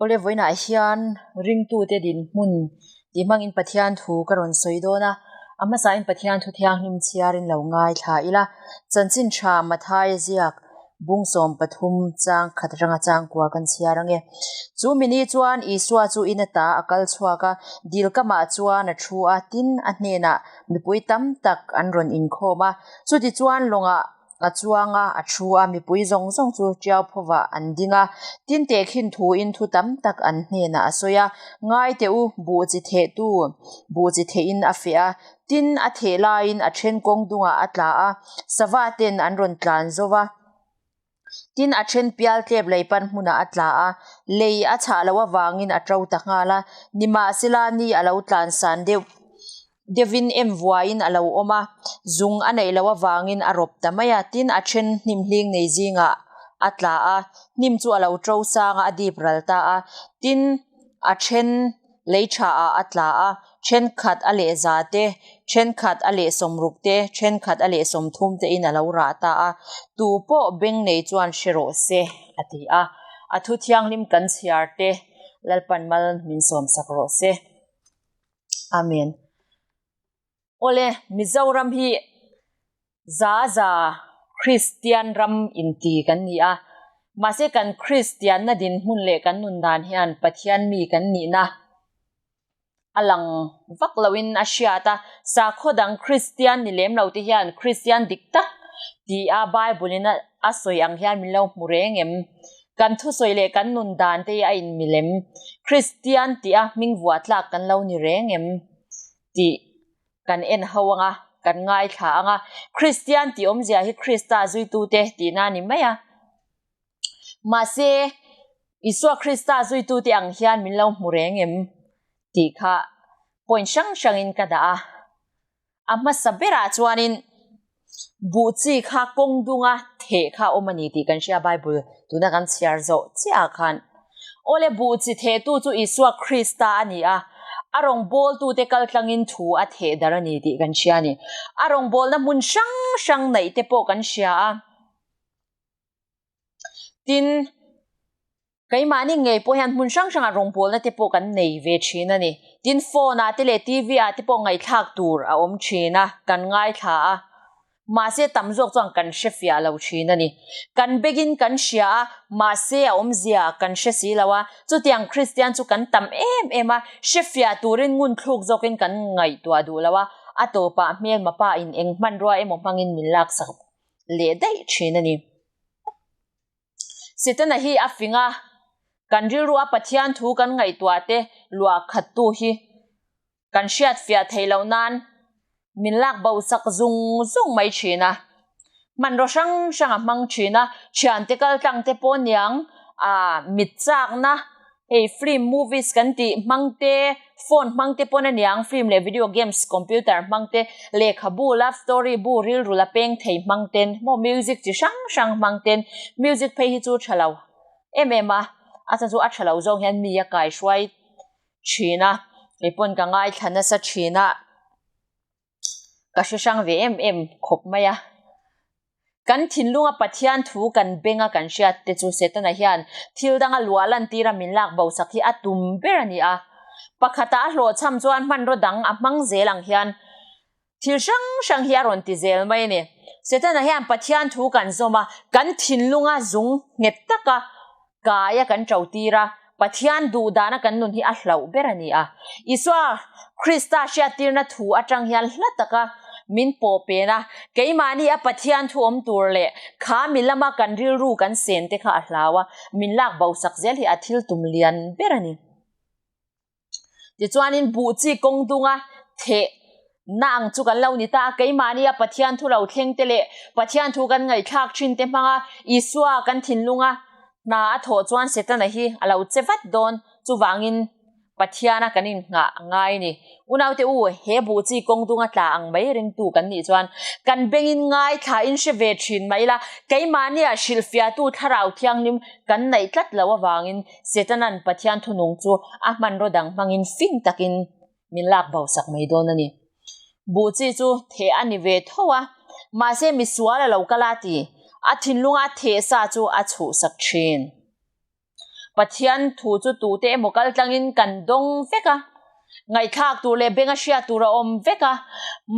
Awle vawiinah hian ringtute dinhmun tih hmangin Pathian thu ka rawn sawi dawn a, a hmasain Pathian thu thianghlim chhiarin lo ngaithla ila, chanchin tha Mathaia ziak bung 13 chang khat atanga chang kua kan chhiar ange. Chu mini chuan Isua chu in ata a kal chhuak a, dil kamah chuan a thu a, tin a hnenah mipui tam tak an rawn inkhawm a, chutichuan lawngah A chuang a, a thu a, mipui zawng zawng chu tiau phovah an ding a. Tin tehkhin thuin thu tam tak an hnenah a sawi a, Ngai teh u, buh chi thehtu, buh chi thehin a feh a. Tin, a theh laiin a then kawng dungah a tla a, sava ten an rawn tlan zo va. Tin, a then pial tlep lei pan hmunah a tla a, lei a chhah loh avangin a to ta nghal a. Nimahsela, ni a lo tlan san deuh. Deuhin em vuaiin a lo awm a, zung a neih loh avangin a rawp ta mai a, tin a then hnim hling nei zingah a tla a, hnim chu a lo to sang a, a dip ral ta a, tin a then lei tha ah a tla a, thenkhat a leh za te, thenkhat a leh sawmruk te, thenkhat a leh sawmthum te in a lo rah ta a, tu pawh beng nei chuan hre rawh se a ti a, a thu thianghlim kan chhiar te Lalpan mal min sawmsak rawh se. Amen. Awle, Mizoram hi za za Kristian ram inti kan ni a. Mahse kan Kristianna dinhmun leh kan nun dan hian Pathian mi kan nihna a lang vak loin a hriat a. Sakhaw dang Kristian ni lem lo te hian Kristian dik tak ti a Bible in a sawi ang hian min lo hmu reng em? Kan thusawi leh kan nun dan te hi a inmilem. Kristian tih a hming vuah tlak kan lo ni reng em tih kan en ho ang a, kan ngaithla ang a. Kristian tih awmzia hi Krista zuitute tihna a ni mai a. Mahse, Isua Krista zuitute ang hian min lo hmu reng em tih kha point hrang hrangin ka dah a. A hmasa berah chuanin buh chi kha kawng dunga theh kha a awm a ni tih kan hria Bible tuna kan chhiar zawh chiah ah khan. Awle buh chi thehtu chu Isua Krista a ni a, a rawngbawltute kal tlangin thu a theh dar a ni tih kan hria a ni. A rawngbawlna hmun hrang hrang neih te pawh kan hria a. Tin, keimahni ngei pawh hian hmun hrang hrangah rawngbawlna te pawh kan nei ve thin a ni. Tin, phone ah te leh TV ah te pawh ngaihthlak tur a awm thin a, kan ngaithla a. Mahse, tam zawk chuan kan hre fiah lo thin a ni. Kan bengin kan hria a, mahse a awmzia kan hre si lo a. Chutiang Kristian chu kan tam em em a, hre fiah turin ngunthluk zawkin kan ngaihtuah duh lo a, a tawpah hmelma pa in eng hmanrua emaw hmangin min laksak leh daih thin a ni. Setana hi a fing a, kan rilru a Pathian thu kan ngaihtuah te luah khat tu hi kan hriat fiah theih loh nan min lak bo sak zung zung mai thin a. Hmanraw hrang hrang a hmang thin a, thiante kal tlang te pawh niang a mit chakna Hei film movies kan tih hmang te, phone hmang te pawn aniang film leh video games, computer hmang te, lehkhabu, love story bu, rilru la peng thei hmang ten, maw music chi hrang hrang hmang ten, music phei hi chu tha lo em em a, a chhan chu a tha lo zawng hian mi a kaihruai thin a, kei pawn ka ngaithla nasa thin a. Ka hre hrang ve em em khawp mai a. Kan thinlunga Pathian thu kan benga kan hriat te chu Setana hian thil danga luah lantira min lak bosak hi a tum ber a ni a. Pakhata a hlawhchham chuan hmanraw dang a hmang zel ang hian thil hrang hrang hi a rawn ti zel mai a ni. Setana hian Pathian thu kan zawm a, kan thinlunga zung nghet taka Kaia kan to tir a, Pathian duh dana kan nun hi a hlauh ber a ni a. Isua Krista hriattirna thu atang hian hla taka min pawh pen a, keimahni a Pathian thu awm tur leh kha mi lama kan rilru kan sen te kha a hlau a, min lak bosak zel hi a thil tum lian ber a ni. Tichuanin buh chi kawng dunga theh na ang chu kan lo ni ta a, keimahni a Pathian thu lo thleng te leh Pathian thu kan ngaihthlak thin te hmanga Isua kan thinlunga hna a thawh chuan Setana hi a lo che vat dawn. Chuvangin Pathiana kan innghah a ngai a ni. Unaute u, he buh chi kawng dunga tla ang mai ringtu kan nih chuan kan bengin ngaithla in hre ve thin mai la, keimahnia hrilhfiahtu Thlarau Thianghlim kan neih tlat loh avangin Setanan Pathian thunung chu a hmanraw dang hmangin fing takin min lak bo sak mai dawn a ni. Buh chi chu theh a ni ve tho a, mahse misual a lo kal a ti, a thinlunga a theh sa chu a chhuhsak thin. Pathian thu chu tute emaw kal tlangin kan dawng vek a, ngaihthlak tur leh benga hriat tur a awm vek a,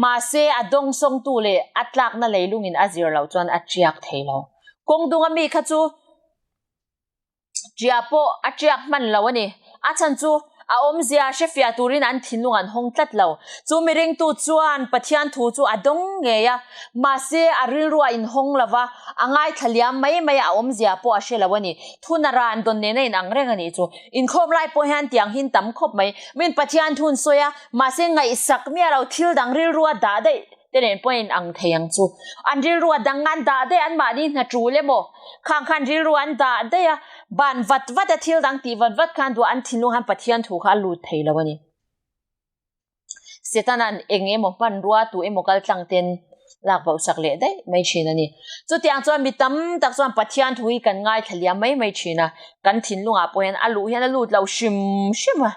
mahse a dawngsawngtu leh a tlakna leilungin a zir loh chuan a tiak thei lo. Kawng dunga mi kha chu Ṭia pawh a ṭiak hman lo a ni. A chhan chu a awmzia hrefiah turin an thinlung an hawng tlat lo. Chu miringtu chuan Pathian thu chu a dawng ngei a, mahse a rilru a inhawng lo va, a ngaithla liam mai mai a, a awmzia pawh a hre lo a ni. Thuna ran dawn nena inang reng a nih chu. Inkhawm lai pawh hian tiang hin tam khawp mai. Min Pathian thu an sawi a, mahse ngaihsak miah lo thil dang rilru a dah daih. te nen pawh in ang thei ang chu. An rilru a dang an dah daih an mahni hna tul emaw khang khan rilru an dah daih a, ban vat vat a thil dang tih vat vat khan duh an thinlung han Pathian thu kha a lut thei lo a ni. Setana'n eng emaw hmanrua tu emaw kal tlang ten lak boh sak leh daih mai thin a ni. Chutiang chuan mi tam tak chuan Pathian thu hi kan ngaithla liam mai mai thin a, kan thinlungah pawh hian a luh hian a lut lo hrim hrim a.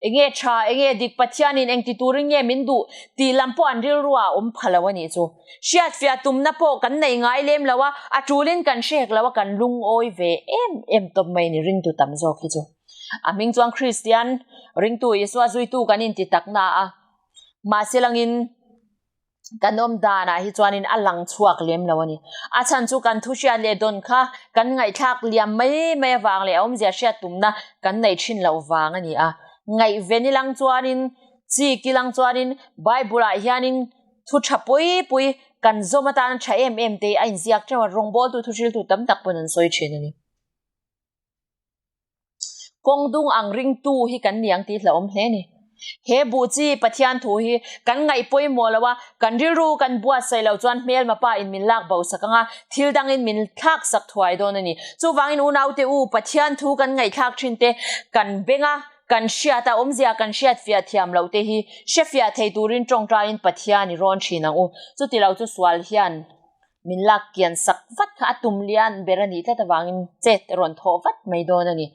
Enge tha, enge dik, Pathianin engti turin nge min duh tih lam pawh an rilru ah a awm pha lo a nih chu. Hriatfiah tumna pawh kan nei ngai lem lo a, a tulin kan hrek lo a, kan lungawi ve em em tawp mai ni ringtu tam zawk hi chu. A hming chuan Kristian, ringtu Isua zuitu kan inti takna a, mahse langin, Kan awm danah hi chuanin a lang chhuak lem lo a ni. A chhan chu kan thu hriat leh dawn kha kan ngaihthlak liam mai mai avang leh a awmzia hriat tumna kan nei thin loh vang a ni a. Ngaihven ilang chuanin, chik ilang chuanin Bible-ah hianin thu tha pui pui kan zawm atana tha em em te a inziak teuh a, rawngbawltu thuhriltu tam tak pawn an sawi thin a ni. Kawng dung ang ringtu hi kan ni ang tih hlauhawm hle a ni. He buh chi Pathian thu hi kan ngaih pawimawh lo a, kan rilru kan buatsaih loh chuan hmelma pa in min lak bo sak ang a, thil dangin min thlak sak thuai dawn a ni. Chuvangin unaute u, Pathian thu kan ngaihthlak thin te kan beng a, kan hriat a, awmzia kan hriat fiah thiam loh te hi hrefiah thei turin tawngtaiin Pathian i rawn thin ang u. Chutilo chu sual hian Min lak kian sak vat kha a tum lian ber a nih tlat avangin chet rawn thawh vat mai dawn a ni.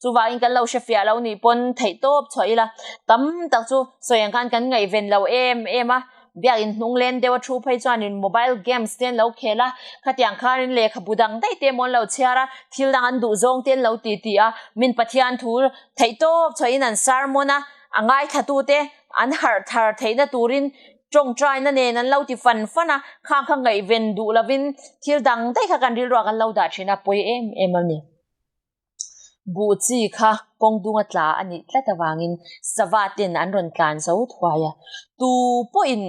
Chuvangin kan lo hre fiah lo nih pawn theih tawp chhuah ila tam tak chu sawi ang khan kan ngaihven lo em em a, biakin hnung len deuh a thu phei chuanin mobile games te an lo khel a, khatiang khanin lehkhabu dang daih te emaw an lo chhiar a, thil dang an duh zawng te an lo ti ti a, min Pathian thu theih tawp chhuahin an sermon a, a ngaithlatute an harh thar theihna turin Tawngtaina nen an lo ti fan fan a, khang kha ngaihven duh lovin thil dang daih kha kan rilruah kan lo dah thin a, pawi em em a ni. Buh chi kha kawng dunga tla a nih tlat avangin sava ten an rawn tlan zo thuai a, tu pawhin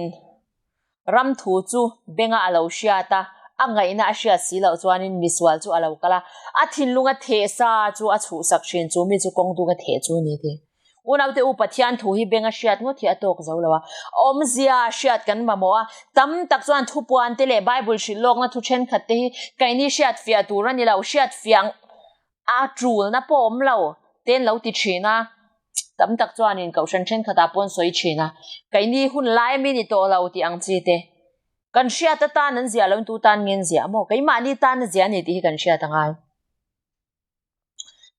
ram thu chu benga a lo hriat a, a ngaihna a hriat si loh chuanin misual chu a lo kal a, a thinlunga theh sa chu a chhuhsak thin, chu mi chu kawng dunga theh chu a ni tih. Unaute u Pathian thu hi benga hriat ngawt hi a tawk zo lo a, awmzia hriat kan mamawh a, tam tak chuan thupuan te leh Bible hrilh lawkna thu thenkhat te hi keini hriat fiah tur a ni lo, hriat fiah a tulna pawh awm lo te an lo ti thin a, tam tak chuanin kohhran thenkhatah pawh an sawi thin a, keini hun lai ami ni tawh lo tih ang chi te kan hriat atan an ziah lo in tu tan nge an ziah maw, keimahni tan a ziah a ni tih hi kan hriat a ngai.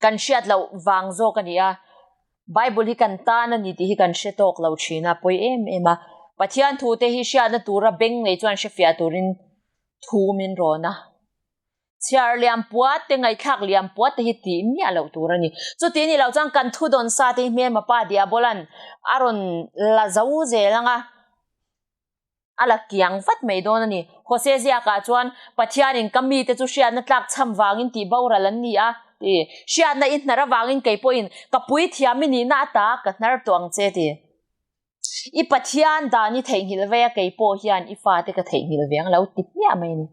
Kan hriat loh vang zawk a ni a, Bible hi kan tan a ni tih hi kan hre tawk lo thin a, pawi em em a. Pathian thu te hi hriatna tura beng nei chuan hrefiah turin thu min rawn a. Chhiar liam puat te, ngaihthlak liam puat te hi tih miah loh tur a ni. Chuti ni lo chuan kan thu dawn sa te hi hmelma pa Diabolan a rawn la zo zel ang a. A la kiang vat mai dawn a ni. Hosea ziakah chuan, Pathianin ka mite chu hriatna tlak chham vangin tih boral an ni a, ti. Hriatna i hnar avangin kei pawhin ka puithiam i nihna ata ka hnar tawh ang che, ti. I Pathian dan i theihnghilh vei a, kei pawh hian i fate ka theihnghilh ve ang lo ti hmiah mai a ni.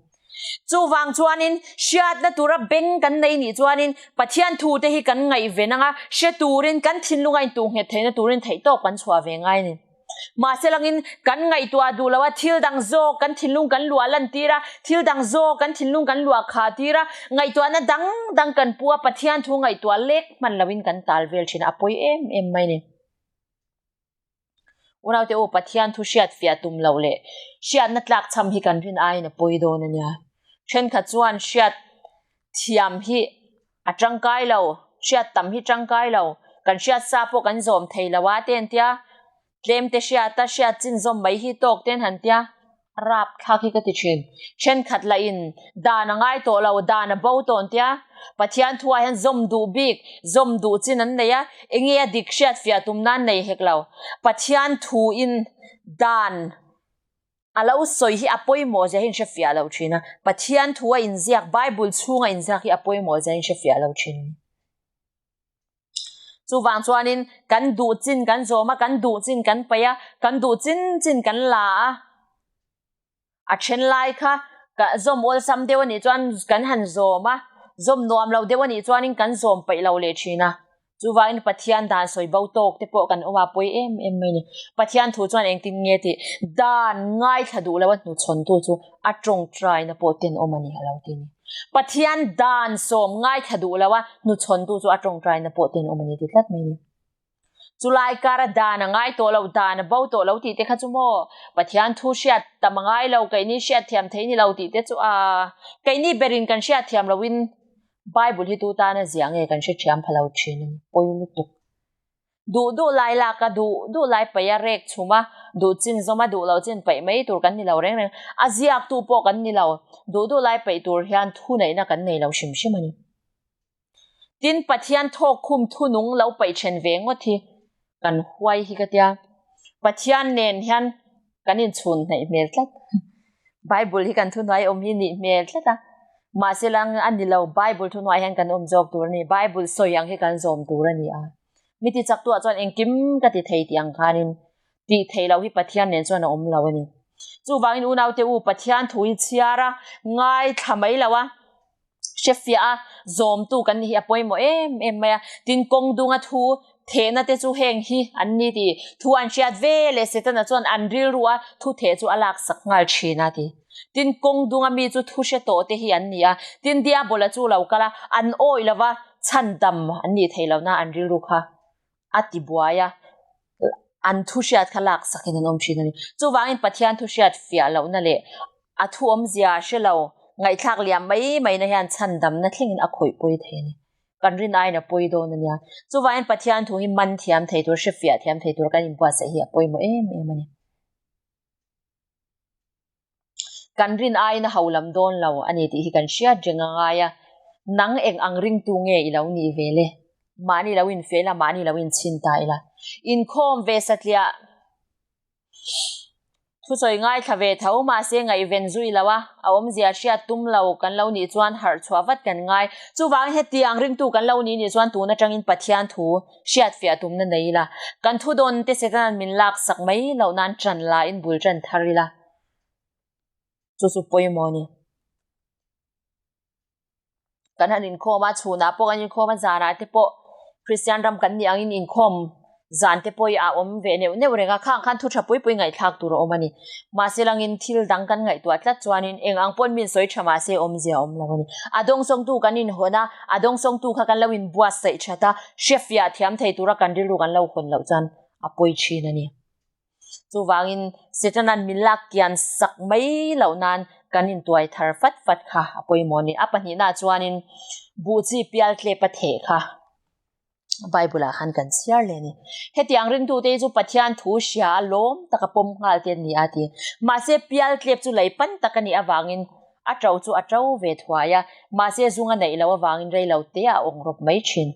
Chuvang chuanin hriatna tura beng kan nei nih chuanin Pathian thute hi kan ngaihven ang a, hre turin kan thinlunga intuhnghet theihna turin theihtawk kan chhuah ve ngai a ni. Mahse langin kan ngaihtuah duh lo a, thil dang zawk kan thinlung kan luah lan tir a, thil dang zawk kan thinlung kan luah khah tir a, ngaihtuahna dang dang kan pu a, Pathian thu ngaihtuah lek hman loin kan tal vel thin a, a pawi em em mai a ni. Unaute u, Pathian thu hriat fiah tum loh leh hriatna tlak chham hi kan rin aiin a pawi dawn a nia. Thenkhat chuan hriat thiam hi a tangkai lo, hriat tam hi tangkai lo, kan hriat sa pawh kan zawm thei lo a te an tia, tlem te hriat a hriat chin zawm mai hi tawk te an han tia, rap thlak hi ka ti thin. Thenkhat lah in dan a ngai tawh lo, dan a bo tawh an tia. Pathian thu ah hian zawm duh bik, zawm duh chin an nei a, enge a dik hriat fiah tum nan nei hek lo. Pathian thu in dan a lo sawi hi a pawimawh zia hi in hre fiah lo thin a, Pathian thu a inziak, Bible chhunga inziak hi a pawimawh zia hi in hre fiah lo thin a ni. Chuvang chuanin kan duh chin kan zawm a, kan duh chin kan paih a, kan duh chin chin kan la a. A then lai kha ka zawm awlsam deuh a nih chuan kan han zawm a, zawm nuam lo deuh a nih chuanin kan zawm peih lo leh thin a. Chuvangin Pathian dan sawi bo tawk te pawh kan awm a, pawi em em mai a ni. Pathian thu chuan engtin nge tih dan ngaithla duh lo a hnuchhawntu chu a tawngtaina pawh tenawm a ni a lo ti a ni. Pathian dan sawm ngaithla duh lo a hnuchhawntu chu a tawngtaina pawh tenawm a ni ti tlat mai a ni. Chulai kara dan a ngai tawh lo, dan a bo tawh lo tih te kha chu maw Pathian thu hriat tam a ngai lo, keini hriat thiam thei ni lo tih te chu a keini berin kan hriat thiam loin Bible hi tu tana ziah nge kan hre thiam pha lo thin a ni, pawi lutuk. Duh duh lai lak a, duh duh lai paih a rek chhum a, duh chin zawm a, duh lo chin paih mai tur kan ni lo reng reng. A ziaktu pawh kan ni lo, duh duh lai paih tur hian thuneihna kan nei lo hrim hrim a ni. Tin, Pathian thawk khum thunung lo paih then ve ngawt hi kan huai hi ka tia. Pathian nen hian kan inchhun hnaih hmel tlat. Bible hi kan thuhnuai awm hi nih hmel tlat a. Mahse lang a ni lo, Bible thuhnuai hian kan awm zawk tur a ni. Bible sawi ang hi kan zawm tur a ni a. Mi ti chak tuah chuan engkim ka ti thei tih ang khanin tih theih loh hi Pathian nen chuan a awm lo a ni. Chuvangin unaute u, Pathian thu hi chhiar a, ngaithla mai lo a. Hre fiah a, zawmtu kan ni hi a pawimawh em em mai a. Tin, kawng dunga thu thehna te chu heng hi an ni ti. Thu an hriat ve leh Setana chuan an rilru a thu theh chu a laksak nghal thin a ti. Tin, kawng dunga mi chu thu hre tawh te hi an ni a. Tin, Diabola chu lo kal a, an awih lova chhandam an nih theih lohna an rilru kha a ti buai a, an thu hriat kha laksakin an awm thin a ni. Chuvangin Pathian thu hriat fiah lohna leh a thu awmzia hre lo ngaihthlak liam mai maina hian chhandamna thlengin a khawih pawi thei a ni. Kan rin aiin a pawi dawn a nia. Chuvangin Pathian thu hi man thiam thei tur, hre fiah thiam thei tur kan inbuatsaih hi a pawimawh em em a ni. Kan rin aiin a ho lam dawn lo a ni tih hi kan hriat reng a ngai a, nang eng ang ringtu nge i lo nih ve le? Mahni lo infe ila, mahni lo inchhin ta ila. Inkhawm ve satliah thusawi ngaithla ve tho mahse ngaihven zui lo a, a awmzia hriat tum lo kan lo nih chuan harh chhuah vat kan ngai. Chuvangin hetiang ringtu kan lo nih nih chuan tun atangin Pathian thu Hriatfiah tumna nei ila, kan thudawn te Setana'n min laksak mai loh nan ṭan lain bul ṭan thar ila, chu chu pawimawh a ni. Kan han inkhawm a, chhunah pawh kan inkhawm a, zanah te pawh Kristian ram kan nih angin inkhawm zan te pawh hi a awm ve neuh neuh reng a, khang khan thu tha pui pui ngaihthlak tur a awm a ni. Mahse langin thil dang kan ngaihtuah tlat chuanin eng ang pawn min sawi tha mahse awmzia a awm lo a ni. A dawngsawngtu kan inhawn a, a dawngsawngtu kha kan lo inbuatsaih that a, hrefiah thiam thei tura kan rilru kan lo hawn loh chuan a pawi thin a ni. Chuvangin Setana'n min lak kian sak mai loh nan kan intuai thar fat fat kha a pawimawh a ni. A pahnihnaah chuanin buh chi pial tlep a theh kha. Bible ah khan kan chhiar leh a ni. Hetiang ringtute hi chu Pathian thu hria a lawm taka pawm nghal te an ni a ti. Mahse pial tlep chu lei pan tak a nih avangin a to chu a to ve thuai a, mahse zung a neih loh avangin rei lo te a awng rawp mai thin.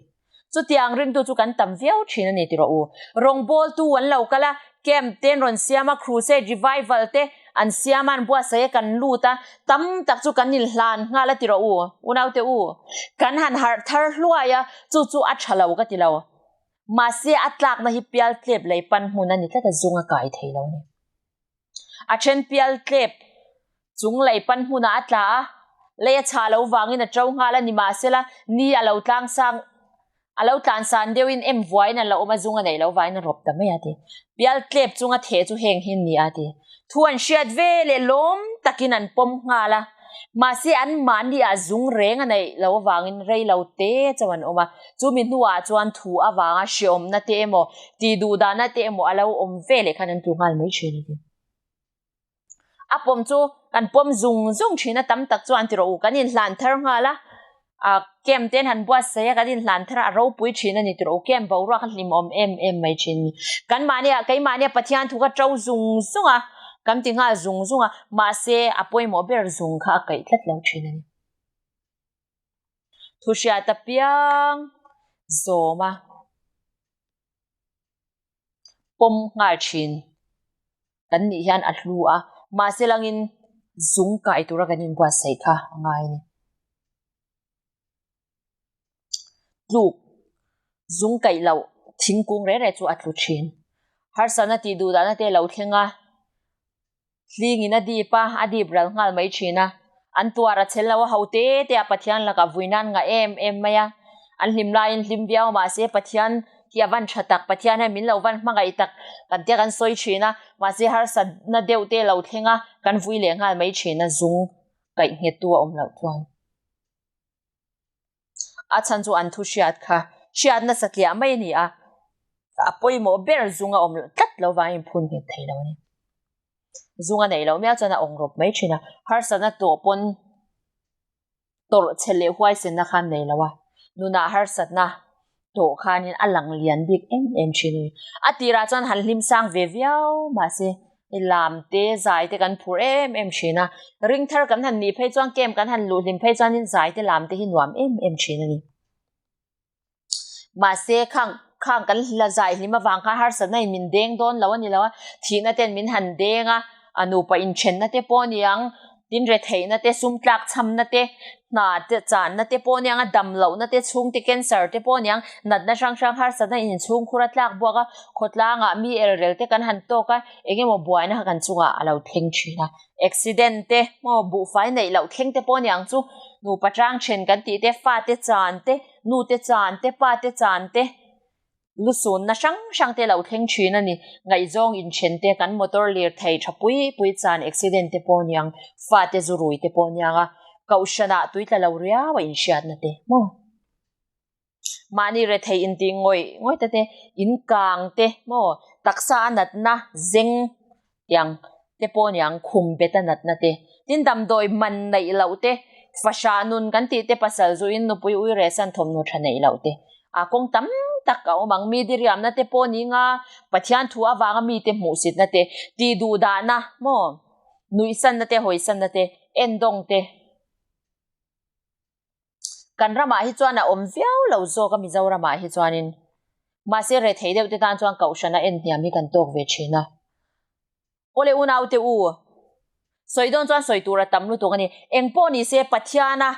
Chutiang ringtu chu kan tam viau thin a ni ti rawh u. Rawngbawltu an lo kal a, camp te an rawn siam a, crusade revival te an siam a, an buatsaih a kan lut a, tam tak chu kan inhlan nghal a ti rawh u, unaute u. Kan han harh thar hluai a, chu chu a tha lo ka ti lo. Mahse a tlakna hi pial tlep lei pan hmun a ni tlat a, zung a kai thei lo a ni. A then pial tlep chung lei pan hmunah a tla a, lei a chhah lo vangin a to nghal a ni mahsela ni a lo tlang sang a lo tlan san deuhin em vuaiin an lo awm a, zung a neih loh vangin a rawp ta mai a ti. Pial tlep chunga theh chu heng hi ni a ti. Thu an hriat ve leh lawm takin an pawm nghal a, mahse an mahni ah zung reng a neih loh avangin rei lo te chauh an awm a, chumi hnuah chuan thu avanga hreawmna te emaw tih duhdahna te emaw a lo awm ve leh khan an tlu nghal mai thin a ti. A pawm chu kan pawm zung zung thin a, tam tak chuan ti rawh u, kan inhlan thar nghal a, ah camp te an han buatsaih a, kan inhlan thar a, a ropui thin a ni ti rawh u, camp boruak a hlimawm em em mai thin a ni. Kan mahnia keimahnia Pathian thu kha to zung zung a, kan ti nghal zung zung a, mahse a pawimawh ber zung kha a kaih tlat lo thin a ni. Thu hriat apiang zawm a pawm nghal thin kan nih hian a hlu a, mahse langin zung kai tura kan inbuatsaih kha a ngai a ni. Tluk zung kaih loh thingkung reh reh chu a tlu thin. Harsatna tih duh dahna te lo thleng a, Hlingin a dip a, a dip ral nghal mai thin a. An tuar a chhel lo a, ho te te a Pathian lakah vui nan ngah em em mai a. An hlim laiin hlim viau mahse Pathian hi a van tha tak, Pathian hian min lo van hmangaih tak kan tia kan sawi thin a, mahse harsatna deuh te lo thleng a, kan vui leh nghal mai thin a, zung kaih nghettu a awm loh chuan. A chhan chu an thu hriat kha hriat nasa tliah mai a ni a, a pawimawh ber zung a awm tlat lo vangin phun nghet thei lo a ni. Zung a neih loh mial chuan a awng rawp mai thin a, harsatna tawh pawn tawrh chhe leh huaisenna khan nei lo a, nunah harsatna tawh khanin a lang lian bik em em thin a ni. A tirah chuan han hlim sang ve viau mahse i lam te zai te kan phur em em thin a, ring thar kan han nih phei chuan camp kan han luh hlim phei chuanin zai te lam te hi nuam em em thin a ni. Mahse khang khang kan la zai hlim avang khan harsatna in min deng dawn lo a ni lo a, thihna ten min han deng a, a nupa inthenna te pawh a ni ang, tin retheihna te, sum tlak chhamna te, hna te channa te pawh a ni ang a, dam lohna te, chhungte cancer te pawh a ni ang, natna hrang hrang harsatna in inchhungkhur a tlak buak a, khawtlangah mi elrel te kan han tawk a, eng emaw buaina kha kan chungah a lo thleng thin a, accident te maw buhfai neih loh thleng te pawh a ni ang chu, nupa tang then kan tih te, fate chan te, nu te chan te, pa te chan te. Lusunna hrang hrang te lo thleng thin a ni. Ngaihzawng inthen te, kan motor lirthei tha pui pui chan accident te pawh niang, fate zu rui te pawh niang a, kohhranah tui tla lo riau a inhriatna te maw? Mahni rethei intih ngawih ngawih te te, in kang te maw? Taksa a natna zeng tiang te pawh niang, khum bet a natna te, tin damdawi man neih loh te, fahrah nun kan tih te pasal zuin nupui ui rehsan thawmhnaw tha neih loh te, a kawng tam tak a awm ang. Mi diriamna te pawh ni nga, Pathian thu avanga mite hmuhsitna te, tih duhdahna maw, nuihsanna te, hawisanna te, endawng te. Kan ramah hi chuan a awm viau lo zawk a Mizoramah hi chuanin. Mahse rethei deuh te tan chuan kohhran a en hniam hi kan tawk ve thin a. Awle unaute u, sawi dawn chuan sawi tur a tam lutuk a ni. Eng pawh ni se Pathiana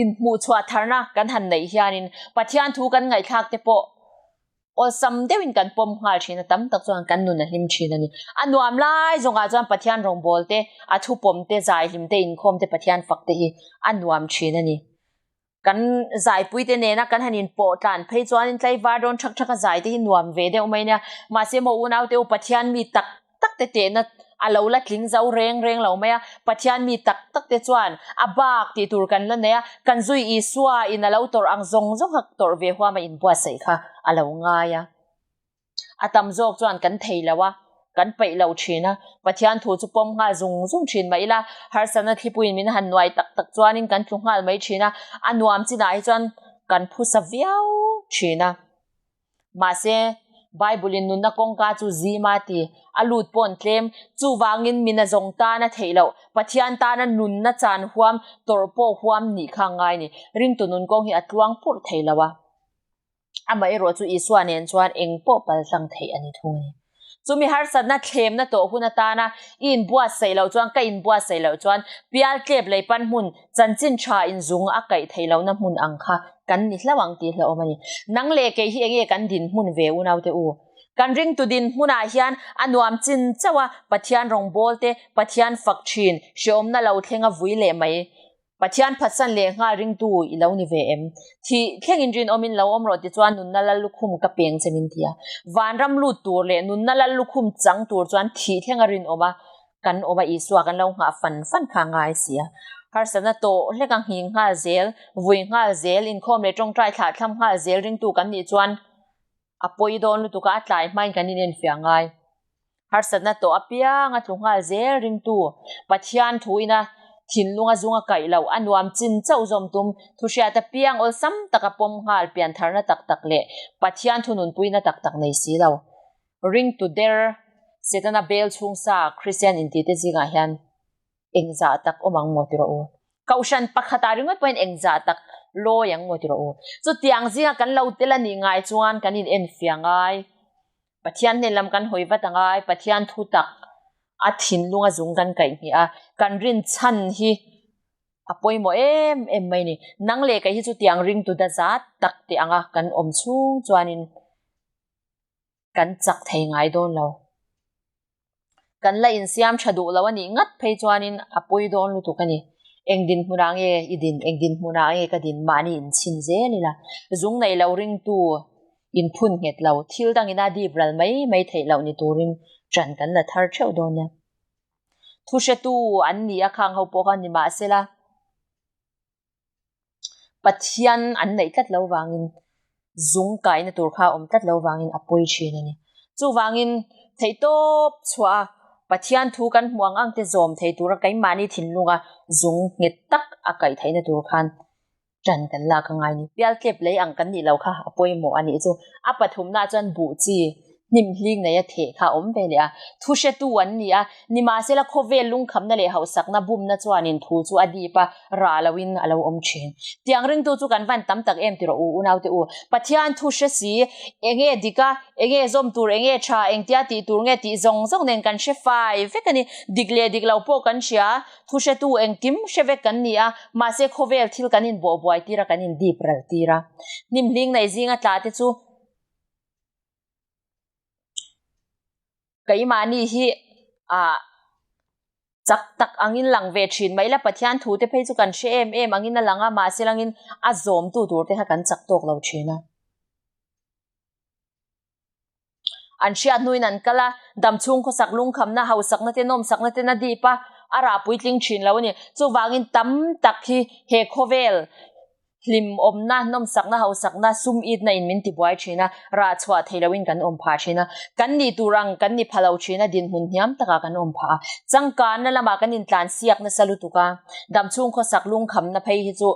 inhmuhchhuah tharna kan han neih hianin Pathian thu kan ngaihthlak te pawh Awlsam deuhin kan pawm nghal thin a, tam tak chuan kan nun a hlim thin a ni. A nuam lai zawngah chuan Pathian rawngbâwl te, a thupawm te, zaihlim te, inkhawm te, Pathian fak te hi a nuam thin a ni. Kan zaipui te nena kan han inpawh tlan phei chuanin tlaivar dawn thak thak a zai te hi nuam ve deuh mai nia. Mahse maw unaute u Pathian mi tak tak te tehna a lo la tling zo reng reng lo mai a, Pathian mi tak tak te chuan a bak tih tur kan la nei a, kan zui Isua in a lo tawrh ang zawng zawng kha tawrh ve huam a inbuatsaih kha a lo ngai a. A tam zawk chuan kan thei lo a, kan peih lo thin a, Pathian thu chu pawm nghal zung zung thin mah ila, harsatna thlipuiin min han nuai tak tak chuanin kan tlu nghal mai thin a, a nuam chinah hi chuan kan phusa viau thin a. Mahse, Bible-in nunna kawngka chu zim a ti. A lut pawh an tlem. Chuvangin mina zawng tan a theih loh. Pathian tana nunna chan huam, tawrh pawh huam nih kha a ngai ni. Ringtu nun kawng hi a tluang purh thei lo a. Amaherawh chu Isua nen chuan eng pawh paltlang theih a ni thung a ni. Chumi harsatna thlemna tawh hun atana i inbuatsaih loh chuan, ka inbuatsaih loh chuan pialtlep leipan hmun chanchin tha inzung a kaih theih lohna hmun ang kha kan ni hlauh ang tih hlauhawm a ni. Nang leh kei hi enge kan dinhmun ve unaute u? Kan ringtu dinhmunah hian a nuam chin chauh a, Pathian rawngbâwl te, Pathian fak thin, hrehawmna lo thlenga vui leh mai. Pathian phatsan leh nghal ringtu i lo ni ve em? Thih thlengin rinawmin lo awm rawh tichuan nunna lal lukhum ka peng che min ti a. Vanram lut tur leh nunna lal lukhum chang tur chuan thih thlenga rinawm a kan awm a, Isua kan lo nghah fan fan kha a ngai si a. Harsatna tawh hlek a nghing nghal zel, vui nghal zel, inkhawm leh tawngtai thlahthlam nghal zel ringtu kan nih chuan A pawi dawn lutuk a, a tlai hmain kan inenfiah ngai. Harsatna tawh apiang a tlu nghal zel ringtu Pathian thuina thinlunga zunga kaih loh a nuam chin chauh zawm tum thuhriat apiang awlsam taka pawm nghal piantharna tak tak leh Pathian thununpuina tak tak nei si lo. Ringtu der Setana bel chhungsa Kristian intite zingah hian engzah tak awm ang maw ti rawh u. Kohhran pakhatah ringawt pawhin engzah tak Lawi ang maw ti rawh u. Chutiang zinga kan lo tel a nih ngai chuan kan in enfiah ngai. Pathian hnen lam kan hawi vat a ngai. Pathian thu tak a thinlung a zung kan kaih hnih a, kan rin chhan hi a pawimawh em em mai ni. Nang leh kei hi chutiang ringtu da zat tak teh anga kan awm chhung chuanin kan chak thei ngai dawn lo. Kan la insiam tha duh lo a nih ngat phei chuanin a pawi dawn lutuk a ni. Eng dinhmunah nge i din, eng dinhmunah nge ka din mahni inchhin zel ila. Zung neih lo ringtu inphun nghet lo, thil dangin a dip ral mai mai theih loh ni turin ṭan kan la thar theuh dawn nia. Thuhretu an ni a khang ho pawh kha nimahsela Pathian an neih tlat lo vangin zung kaina tur kha a awm tlat lo vangin a pawi thin a ni. Chuvangin theihtawp chhuah a Pathian thu kan hmuh ang ang te zawm thei tura keimahni thinlunga zung nghet tak a kaih theihna tur khan ṭan kan lak a ngai a ni. Pialtlep lei ang kan nih lo kha a pawimawh a nih chu. A pathumnaah chuan buh chi hnim hling neia theh kha a awm ve leh a, thu hretu an ni a, nimahsela khawvel lungkhamna leh hauhsakna bumna chuanin thu chu a dip a, rah loin a lo awm thin. Tiang ringtu chu kan van tam tak em ti rawh u, unaute u. Pathian thu hre si, enge dik a, enge zawm tur, enge tha, engtia tih tur nge tih zawng zawng nen kan hre fai vek a ni. Dik leh dik lo pawh kan hria, thu hretu engkim hre vek kan ni a, mahse khawvel thil kan inbawhbuai tir a, kan indip ral tir a. Hnim hling nei zinga tla te chu. Keimahni hi ah chak tak angin lang ve thin mai la, Pathian thu te phei chu kan hre em em angin a lang a, mahse langin a zawmtu tur te kha kan chak tawk lo thin a. An hriat hnuin an kal a, damchhung khawsak lungkhamna, hausakna te, nawmsakna ten a dip a, a rah puitling thin lo a ni. Chuvangin tam tak hi he khawvel Hlim awmna, nawmsakna, hausakna, sum itna in min tibuai thin a, rah chhuah thei loin kan awm phah thin a. Kan nih tur ang kan ni pha lo thin a, dinhmun hniam takah kan awm phah a. Changkanna lamah kan intlan siak nasa lutuk a, damchhung khawsak lungkhamna phei hi chu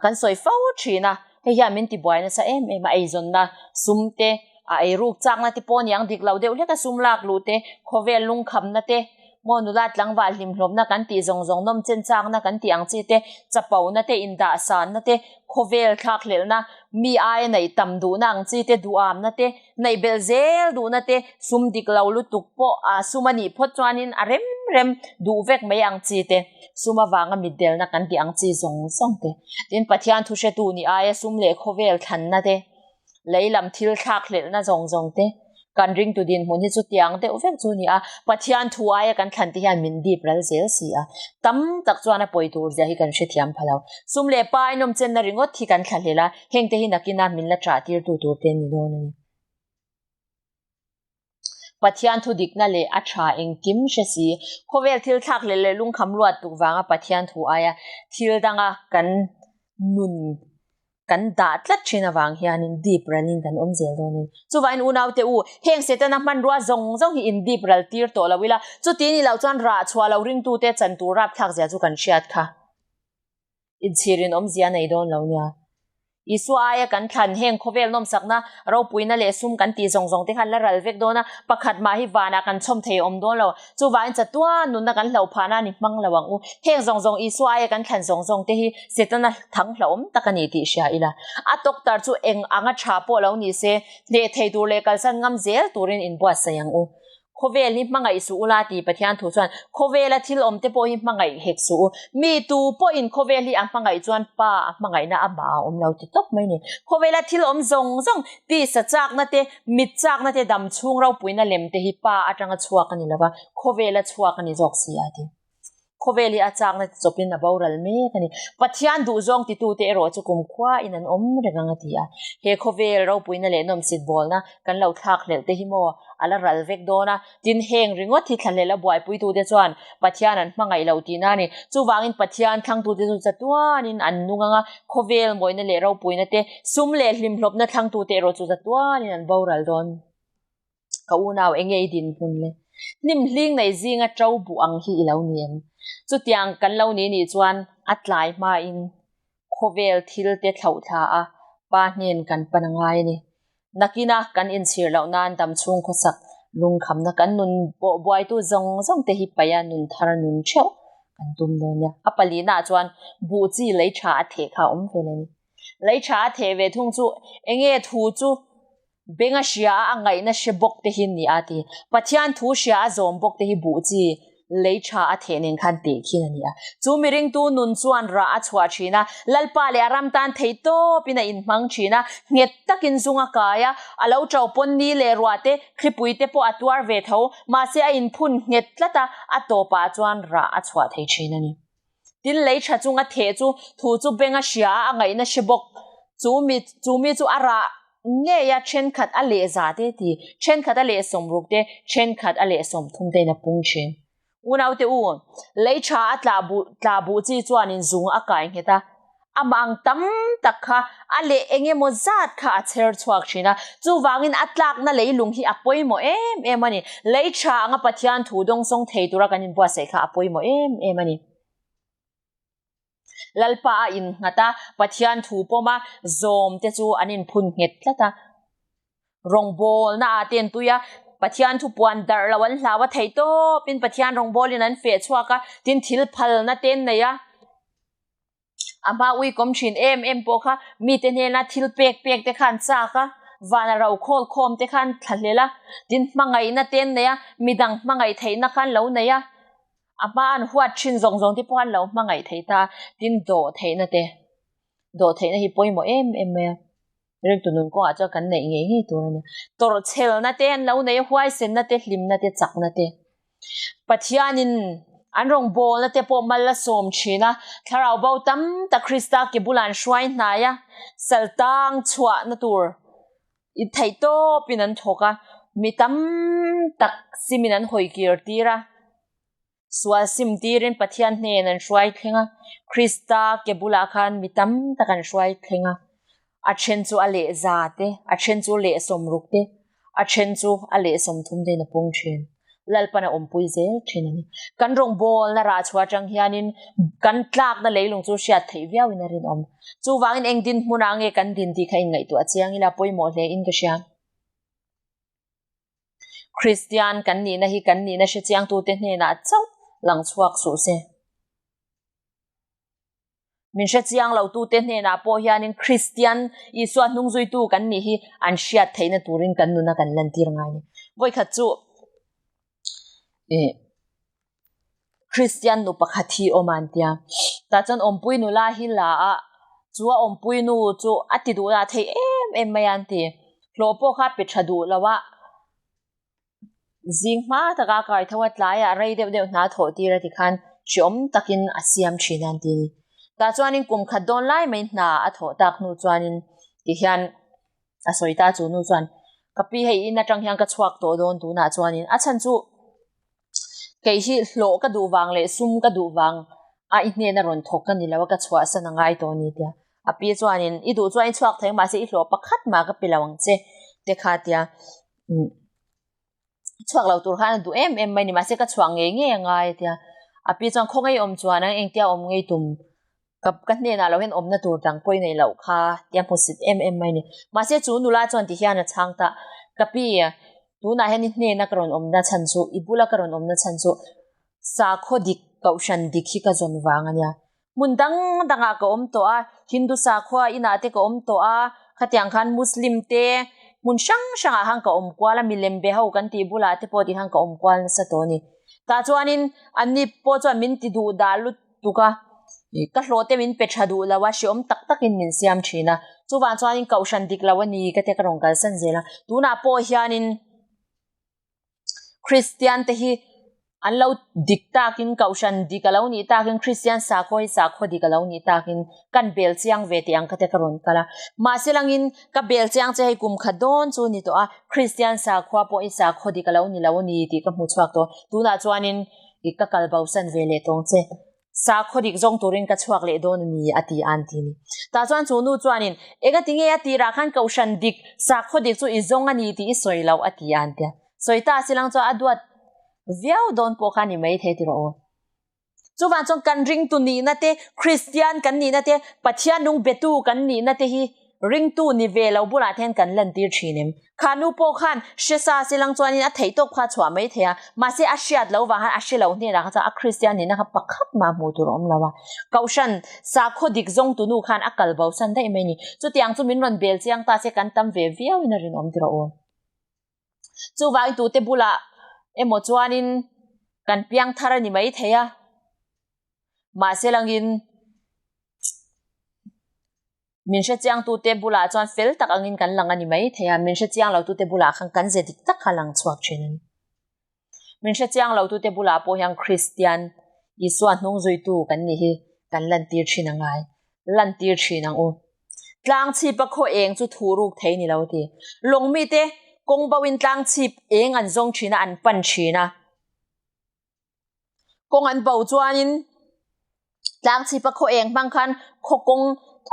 kan sawi fo thin a, hei hian min tibuai nasa em em a, eizawnna sum te, a eiruk chakna te pawh niang dik lo deuh hlek a sum lak luh te, khawvel lungkhamna te, Maw nula tlangval hlimhlawmna kan tih zawng zawng nawm chen chakna kan tih ang chi te, chapona te, indahsanna te, khawvel thlakhlelhna, mi aia neih tam duhna ang chi te, duhamna te, neih belh zel duhna te, sum dik lo lutuk pawh a sum a nih phawt chuanin a rem rem duh vek mai ang chi te, sum avanga mitdelna kan tih ang chi zawng zawng te. Tin, Pathian thuhretu nih aia sum leh khawvel thlanna te. Lei lam thil thlakhlelhna zawng zawng te kan ringtu dinhmun hi chutiang deuh vek chu a ni a, Pathian thu aia kan thlan te hian min dip ral zel si a, tam tak chuan a pawi tur zia hi kan hrethiam pha lo. Sum leh pa inawm chenna ringawt hi kan thlahlel a, hengte hi nakina min la ṭah tirtu tur te an ni dawn a ni. Pathian thu dikna leh a tha engkim hre si. Khawvel thil thlak leh leh lungkham luat tuk vanga Pathian thu aia thil danga kan nun kan dah tlat thin avang hianin dip ralin kan awm zel dawn a ni. Chuvangin unaute u, heng Setana hmanrua zawng zawng hi in dip ral tir tawh lo ila, chuti ni loh chuan rah chhuah lo ringtute chan tur rapthlak zia chu kan hriat kha. Inchhirin awmzia nei dawn lo nia. Isua aia kan thlan heng khawvel nawmsakna, ropuina leh sum kan tih zawng zawng te khan la ral vek dawn a, pakhat mah hi vanah kan chhawm thei awm dawn lo. Chuvangin chatuan nunna kan hlauh phahna a ni hmang lo ang u. Heng zawng zawng Isua aia kan thlan zawng zawng te hi Setana thang hlauhawm tak a ni tih hria ila. A tawktar chu eng anga tha pawh lo ni se, hneh thei tur leh kalsan ngam zel turin inbuatsaih ang u. Khawvel hi hmangaih suh ula ti Pathian thu chuan khawvela thil awm te pawh hi hmangaih hek suh u. Mi tu pawhin khawvel hi a hmangaih chuan Pa a hmangaihna amah a awm lo ti tawp mai ni. Khawvela thil awm zawng zawng, tisa chakna te, mit chakna te, dam chhung ropuina lem te hi Pa atanga chhuak a ni lova, khawvela chhuak a ni zawk si a ti. Khawvel hi a chakna ti chawpin a boral mek a ni. Pathian duhzawng titute erawh chu kumkhua in an awm reng ang a ti a. He khawvel ropuina leh nawmsit bawlna kan lo thlak hlelh te hi maw a la ral vek dawn a. Tin, heng ringawt hi thlahlel a buaipuitute chuan Pathian an hmangaih lo tihna a ni. Chuvangin Pathian thlangtute chu chatuanin an nung ang a, khawvel mawina leh ropuina te, sum leh hlimhlawpna thlangtute erawh chu chatuanin an boral dawn. Ka unau enge i dinhmun le? Hnim hling nei zinga to buh ang hi i lo ni em? Chutiang kan lo ni nih chuan a tlai hmain khawvel thil te thlauh thla a pa hnen kan pan a ngai a ni. Nakina kan inchhir loh nan damchhung khawsak lungkhamna kan nun pawh buaitu zawng zawng te hi paih a nun thar nun theuh kan tum dawn nia. A palinaah chuan buh chi lei tha a theh kha a awm ve le ni. Lei tha a theh ve thung chu enge thu chu beng a hria a, a ngaihna hre bawk te hi ni a ti. Pathian thu hria a zawm bawk te hi buh chi lei tha a theh nen khan teh khin a ni a. Chu miringtu nun chuan rah a chhuah thin a, Lalpa leh a ram tan thei tawpin a inhmang thin a, nghet takin zung a kai a, a lo to pawn ni leh ruah te, thlipui te pawh a tuar ve tho, mahse a inphun nghet tlat a, a tawpah chuan rah a chhuah thei thin a ni. Tin, lei tha chunga theh chu thu chu beng a hria a, a ngaihna hre bawk. Chu mi, chu mi chu a rah ngei a, thenkhat a leh za te ti, thenkhat a leh sawmruk te, thenkhat a leh sawmthum tein a pung thin. Unaute u, lei tha a tlah buh, tlah buh chi chuanin zung a kai nghet a, amah ang tam tak kha a leh eng emaw zat kha a chher chhuak thin a, chuvangin a tlakna leilung hi a pawimawh em em a ni. Lei tha anga Pathian thu dawngsawng thei tura kan inbuatsaih kha a pawimawh em em a ni. Lalpa a innghat a, Pathian thu pawma zawm te chu an inphun nghet tlat a. Rawngbawlna ah te an tui a, Pathian thu puan darh lo an hlau a, theih tawpin Pathian rawngbawlin an feh chhuak a, tin thil phalna te an nei a. A hma ui kawm thin em em pawh kha mite hnena thil pek pek te khan chak a, vana ro khawl khawm te khan thla hlel a, tin hmangaihna te an nei a, midang hmangaih theihna khan lo nei a, a hma an huat thin zawng zawng te pawh an lo hmangaih thei ta, tin dawh theihna te, dawh theihna hi pawimawh em em mai a, ringtu nun kawngah chuan kan neih ngei ngei tur a ni. Tawrhchhelna te an lo nei a, huaisenna te, hlimna te, chakna te. Pathianin an rawngbawlna te pawh mal a sawm thin a, thlarau bo tam tak Krista ke bulah an hruai hnai a, sal tang chhuahna tur i theih tawpin an thawk a, mi tam tak simin an hawi kir tir a, sual sim tirin Pathian hnen an hruai thleng a, Krista ke bulah khan mi tam tak an hruai thleng a, a then chu a leh za te, a then chu leh sawmruk te, a then chu a leh 30 tein a pung thin. Lalpan a awmpui zel thin a ni. Kan rawngbawlna rah chhuah atang hianin kan tlakna leilung chu hriat theih viauin a rinawm. Chuvangin eng dinhmunah nge kan din tih kha inngaihtuah chiang ila pawimawh hle in ka hria. Kristian kan nihna hi kan nihna hrechiangtute hnenah chauh lang chhuak suh se. Min hre chiang lo tute hnenah pawh hianin Kristian Isua hnungzuitu kan nih hi an hriat theihna turin kan nuna kan lantir ngai a ni. Vawikhat chu Kristian nu pakhat hi awm a an tia. Tah chuan awmpui nula hi la a, chu a awmpui nu chu a ti duh lah thei em em mai a an ti. Hlawh pawh kha a pe tha duh lo a. Zing hma taka kai tho a tlaiah rei deuh deuh hna thawh tir a ti khan hreawm takin a siam thin a an ti a ni. Tah chuanin kum khat dawn lai mai hna a thawh tak hnu chuanin ti hian a sawi ta chu nu chuan ka pi hei in atang hian ka chhuak tawh dawn tunah chuanin a chhan chu kei hi hlawh ka duh vang leh sum ka duh vang a i hnena rawn thawk ka ni lo a ka chhuahsan a ngai tawh a ni tia a pi chuanin i duh chuan i chhuak thei ang mahse i hlawh pakhat mah ka pe lo ang che te kha tia Chhuak lo tur khan a duh em em mai ni mahse ka chhuah ngei ngei a ngai a tia. A pi chuan khaw ngei awm chuan ang engtia awm ngei tum ka ka hnenah lo hian awmna tur dang pawh i neih loh kha tia hmusit em em mai ni. Mahse chu nula chuan ti hian a chhang ta ka pi tunah hian i hnena ka rawn awmna chhan chu i bula ka rawn awmna chhan chu sakhaw dik kohhran dik hi ka zawn vang a nia. Hmun dang dangah ka awm tawh a, Hindu sakhua inah te ka awm tawh a, khatiang khan Muslim te hmun hrang hrangah khan ka awm kual a, milem be ho kan tih bulah te pawh tikhan ka awm kual nasa tawh a ni. Tah chuanin anni pawh chuan min ti duh dah lutuk a, ka hlawh te min pe tha duh lo a, hreawm tak takin min siam thin a. Chuvang chuanin kohhran dik lo a ni ka tia ka rawn kalsan zel a, tunah pawh hianin. Kristian te hi an lo dik takin kohhran dik a lo nih takin Kristian sakhaw hi sakhaw dik a lo nih takin kan bel chiang ve teh ang ka te ka rawn kal a. Mahse langin ka bel chiang che hei kum khat dawn chu ni tawh a, Kristian sakhua pawh hi sakhaw dik a lo ni lo a ni tih ka hmu chhuak tawh. Tunah chuanin i ka kal bosan ve leh tawng che. Sakhaw dik zawng turin ka chhuak leh dawn a ni, a ti a an ti a ni. Tah chuan chu nu chuanin, Engati nge a tirah khan kohhran dik, sakhaw dik chu i zawng a ni tih i sawi loh, a ti a an ti a. Sawi ta silang chuan a duat viau dawn pawh kha a ni maithei ti rawh u. Chuvang chuan kan ringtu nihna te, Kristian kan nihna te, Pathian nung betu kan nihna te hi. ringtu ni ve lo bulah te hian kan lantir thin em? Kha nu pawh khan hre sa se lang chuanin a theih tawk kha a chhuah mai thei a, mahse a hriat lo vang khan a hre lo hnenah kha chuan a Kristian nihna kha pakhat mah hmuh tur a awm lo a. Kohhran sakhaw dik zawng tu nu khan a kal bo san daih mai a ni. Chutiang chu min rawn bel chiang ta se kan tam ve viauin a rinawm tir a aw. Chuvangin tute bulah emaw chuanin kan piang thar a ni mai thei a, mahse langin Min hre chiangtute bulah chuan fel tak angin kan lang a ni mai thei a, min hre chiang lotute bulah khan kan ze dik tak kha lang chhuak thin a ni. Min hre chiang lotute bulah pawh hian Kristian, Isua hnungzuitu kan nih hi kan lantir thin a ngai, lantir thin ang u. Tlang chhipa khaw eng chu thu ruk thei ni lo ti. Lawngmite kawng bo in tlang chhip eng an zawng thin a, an pan thin a. Kawng an bo chuanin tlang chhipa khaw eng hmang khan khaw kawng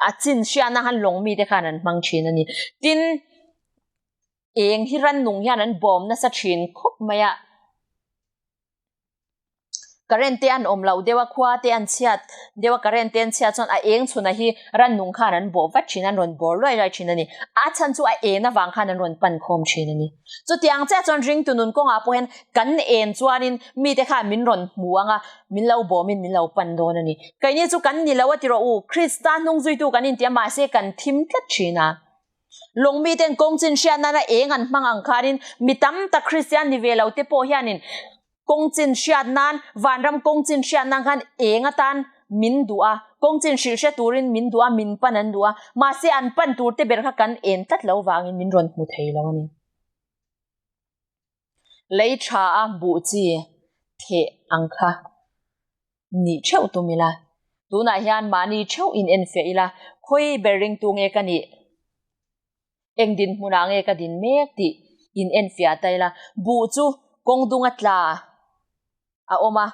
a chin hriatna khan lawng mite khan an hmang thin a ni. Tin, eng hi rannung hian an bawm nasa thin khawp mai a. Current te an awm loh deuh a, khua te an chhiat deuh a, current te an chhiat chuan a eng chhunah hi rannung khan an bawh vat thin a, an rawn bawr luai luai thin a ni. A chhan chu a en avang khan an rawn pan khawm thin a ni. Chutiang chiah chuan ringtu nun kawngah pawh hian kan en chuanin mite khan min rawn hmu ang a, min lo bawmin min lo pan dawn a ni. Keini chu kan ni lo a ti rawh u, Krista hnung zuitu kan inti a, mahse kan thim tlat thin a. Lawng miten kawng chin hriat nana eng an hmang ang khanin mi tam tak Kristian ni ve lo te pawh hianin kawng chin hriat nan, vanram kawng chin hriat nan khan eng atan min duh a, kawng chin hrilh hre turin min duh a, min pan an duh a, mahse an pan tur te ber kha kan en tlat lo vangin min rawn hmu thei lo a ni. Lei tha a buh chi theh ang kha nih theuh tum ila, tunah hian mahni theuh in enfiah ila, khawi ber ringtu nge ka nih? Eng dinhmunah nge ka din mek tih in enfiah ta ila, buh chu kawng dunga tla a awm a,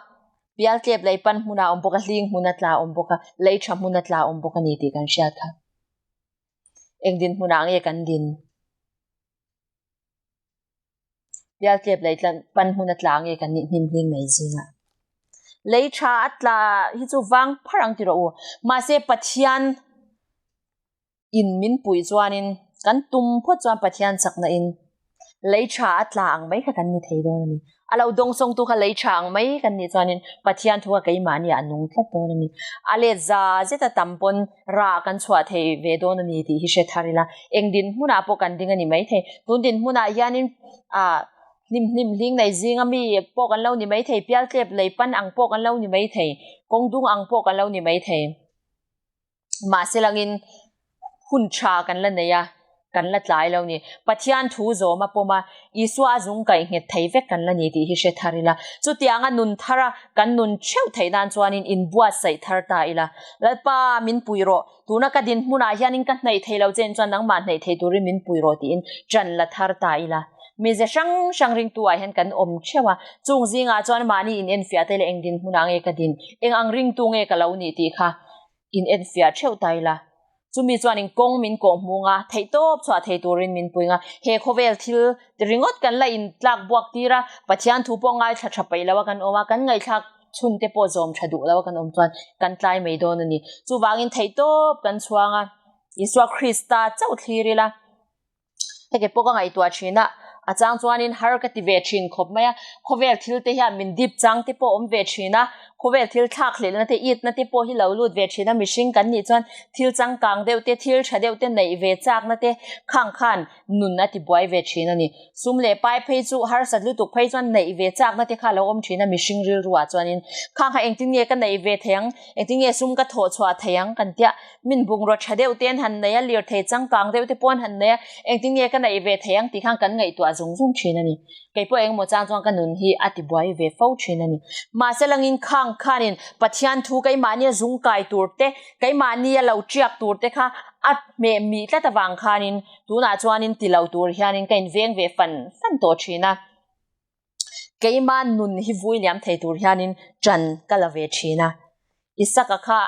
pial tlep lei pan hmunah a awm bawk a, hling hmuna tla a awm bawk a, lei tha hmuna tla a awm bawk a ni tih kan hriat kha. Eng dinhmunah nge kan din? Pial tlep lei pan hmuna tla nge kan nih hnim hling mai zingah. Lei tha a tla hi chu vang phar ang ti rawh u. Mahse Pathian in min puih chuanin kan tum phawt chuan Pathian chakna in lei tha a tla ang mai kha kan ni thei dawn a ni. A lo dawngsawng tu kha lei tha ang mai kan nih chuanin Pathian thu kha keimahni ah a nung tlat dawn a ni. A let za zet a tam pawn rah kan chhuah thei ve dawn a ni tih hi hre thar ila. Eng dinhmunah pawh kan ding a ni mai thei. Tun dinhmunah hianin ah hnim hnim hling nei zinga mi pawh kan lo ni mai thei, pial tlep lei pan ang pawh kan lo ni mai thei, kawng dung ang pawh kan lo ni mai thei. Mahse langin hun tha kan la nei a, kan la tlai lo ni. Pathian thu zawm a pawm a, Isua a zung kaih nghet thei vek kan la ni tih hi hre thar ila. Chutianga nun thar a kan nun theuh theih nan chuanin inbuatsaih thar ta ila. Lalpa min pui rawh, tuna ka dinhmunah hianin ka hnaih thei lo che in chuan nangmah hnaih thei turin min pui rawh tiin ṭan la thar ta ila. Mize hrang hrang ringtu ah hian kan awm theuh a, chung zingah chuan mahni inenfiah te leh eng dinhmunah nge ka din, eng ang ringtu nge ka lo nih tih kha in enfiah theuh ta ila. Chumi chuanin kawng min kawh hmung a, theihtawp chhuah thei turin min pui nga. He khawvel thil ringawt kan la in tlak buak tir a, Pathian thu pawh ngaithla tha peih lo a kan awm a, kan ngaihthlak chhun te pawh zawm tha duh lo a kan awm chuan kan tlai mai dawn a ni. Chuvangin theihtawp kan chhuang a, Isua Krista chauh thlir ila. Heke pawh ka ngaihtuah thin a, a chang chuanin har ka ti ve thin khawp mai a, khawvel thil te hian min dip chang te pawh awm ve thin a, khawvel thil thlak hlelhna te itna te pawh hi lo lut ve thin a, mihring kan nih chuan thil changkang deuh te, thil tha deuh te neih ve chakna te khang khan nun a ti buai ve thin a ni. Sum leh pai phei chu harsat lutuk phei chuan neih ve chakna te kha lo awm thin a mihring rilruah chuanin khang kha engtin nge ka neih ve thei ang, engtin nge sum ka thawh chhuah thei ang kan tia Min bungraw tha deuh te an han nei a, lirthei changkang deuh te pawh an han nei a, engtin nge ka neih ve thei ang tih khan kan ngaihtuah zung zung thin a ni. Kei pawh engemaw chang chuan ka nun hi a ti buai ve fo thin a ni. Mahse langin khang khanin Pathian thu keimahnia zung kai tur te, keimahnia lo tiak tur te kha a hmeh mih tlat avang khanin tunah chuanin ti lo tur hianin ka inveng ve fan fan tawh thin a. Keimah nun hi vui liam thei tur hianin ṭan ka la ve ṭhin a. Isaka kha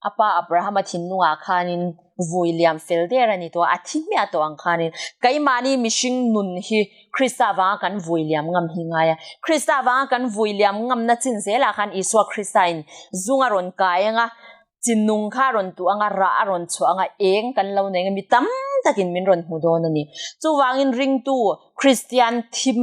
a pa Abrahama thinlungah khanin vui liam fel der a ni tawh a, a thi hmiah tawh ang khanin keimahni mihring nun hi Krista vanga kan vui liam ngam hi ngai a. Krista vanga kan vui liam ngamna chin zelah khan Isua Kristain zung a rawn kai ang a. Chi nung kha a rawn tuh anga, rah a rawn chhuah anga, eng kan lo nei anga mi tam takin min rawn hmu dawn a ni. Chuvangin ringtu Kristian thim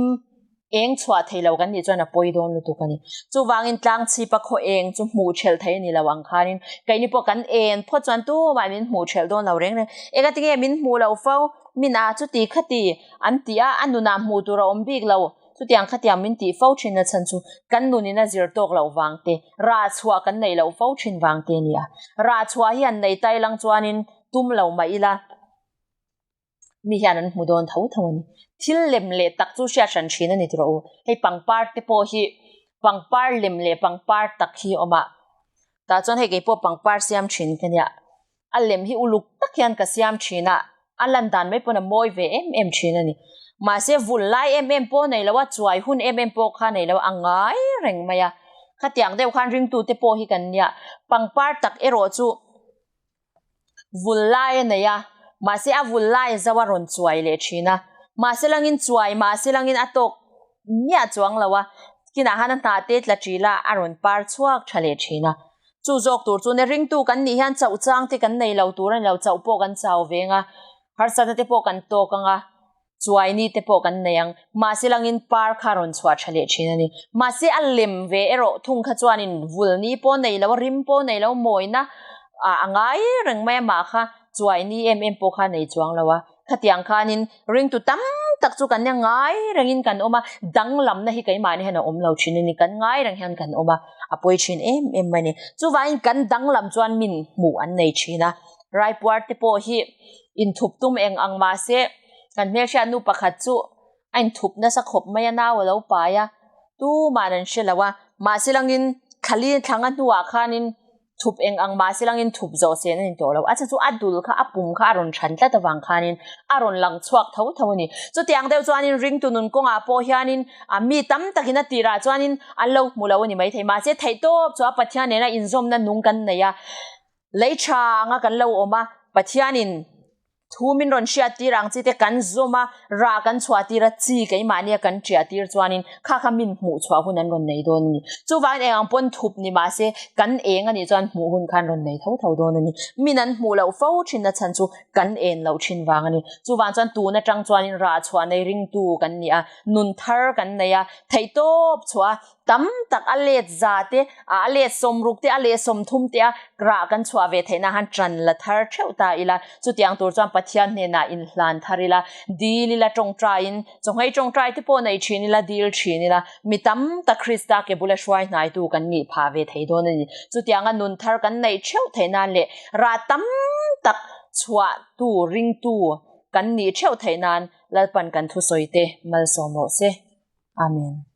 eng chhuah thei lo kan nih chuan a pawi dawn lutuk a ni. Chuvangin tlang chhipa khaw eng chu hmuh thelh thei a ni lo ang khanin keini pawh kan en phawt chuan tumah min hmuh thelh dawn lo reng reng. Engatinge min hmuh loh fo? Min a chuti khati an ti a, a nunah hmuh tur a awm bik lo. Chutiang khatiang min tih fo thin na chhan chu kan nunin a zir tawk loh vang te, rah chhuah kan neih loh fo thin vang te a ni a. Rah chhuah hi an nei tai lang chuanin tum lo mah ila mi hian an hmu dawn tho tho a ni. Thil lem leh tak chu hriat hran thin a ni tiraw u. Hei pangpar te pawh hi pangpar lem leh pangpar tak hi a awm a. Tah chuan hei keipawh pangpar siam thin ka nia. A lem hi uluk tak hian ka siam thin a, a lan dan mai pawn a mawi ve em em thin a ni. Mahse vul lai em em pawh nei lo a, chuai hun em em pawh kha nei lo a, a ngai reng mai a. Khatiang deuh khan ringtute pawh hi kan nia. Pangpar tak erawh chu vul lai a nei a, mahse a vul lai a zo a rawn chuai leh thin a. Mahse langin chuai, mahse langin a tawk miah chuang lo a, kinah khan a hnah te tla ṭil a, a rawn par chhuak tha leh thin a. Chu zawk tur chu ni ringtu kan nih hian chauh chang te kan nei lo tur a ni lo, chauh pawh kan chau ve ang a, harsatna te pawh kan tawk ang a, chuai ni te pawh kan nei ang. Mahse langin par kha a rawn chhuah tha leh thin a ni. Mahse a lem ve erawh thung kha chuanin vul ni pawh nei lo, rim pawh nei lo, mawina a ngai reng mai a mah kha chuai ni em em pawh kha a nei chuang lo a. Khatiang khanin ringtu tam tak chu kan ngai rengin kan awm a, danglamna hi keimahni hian a awm lo thin a ni, kan ngai reng hian kan awm a, a pawi thin em em mai a ni. Chuvangin kan danglam chuan min hmuh an nei thin a, raipuar te pawh hi inthup tum eng ang mahse kan hmelhriat nu pakhat chu a inthup nasa khawp mai a, nau a lo pai a, tuman an hre lo a, mahse langin thlali thlanga hnuah khanin Thup eng ang mah se langin thup zawh sen a ni tawh lo. A che chu a dul kha a pum kha a rawn than tlat avang khanin a rawn lang chhuak tho tho a ni. Chutiang deuh chuanin ringtu nun kawngah pawh hianin a mi tam takin a tirah chuanin an lo hmu lo a ni maithei. Mahse theihtawp chu a Pathian nena inzawmna nung kan nei a, lei tha anga kan lo awm a, Pathianin Thu min rawn hriat tir ang chi te kan zawm a, rah kan chhuah tir a, chi keimahnia kan ṭiah tir chuanin kha kha min hmuh chhuah hun an rawn nei dawn a ni. Chuvangin eng ang pawn thup ni mah se kan eng a nih chuan hmuh hun khan rawn nei tho tho dawn a ni. Min an hmuh loh fo thin na chhan chu kan en loh thin vang a ni. Chuvang chuan tun atang chuanin rah chhuah nei ringtu kan ni a, nun thar kan nei a, theihtawp chhuah a, Tam tak a let za te, a let sawmruk te, a leh 30 te a rah kan chhuah ve theihna han ṭan la thar theuh ta ila. Chutiang tur chuan Pathian hnenah inhlan thar ila, dil ila ṭawngṭaiin, chawhmei ṭawngṭai te pawh nei ṭhin ila, dil ṭhin ila, mi tam tak Krista ke bula hruai hnaitu kan nih phah ve thei dawn a ni. Chutianga nun thar kan neih theuh theih nan leh rah tam tak chhuahtu, ringtu kan nih theuh theih nan Lalpan kan thusawi te malsawm rawh se. Amen.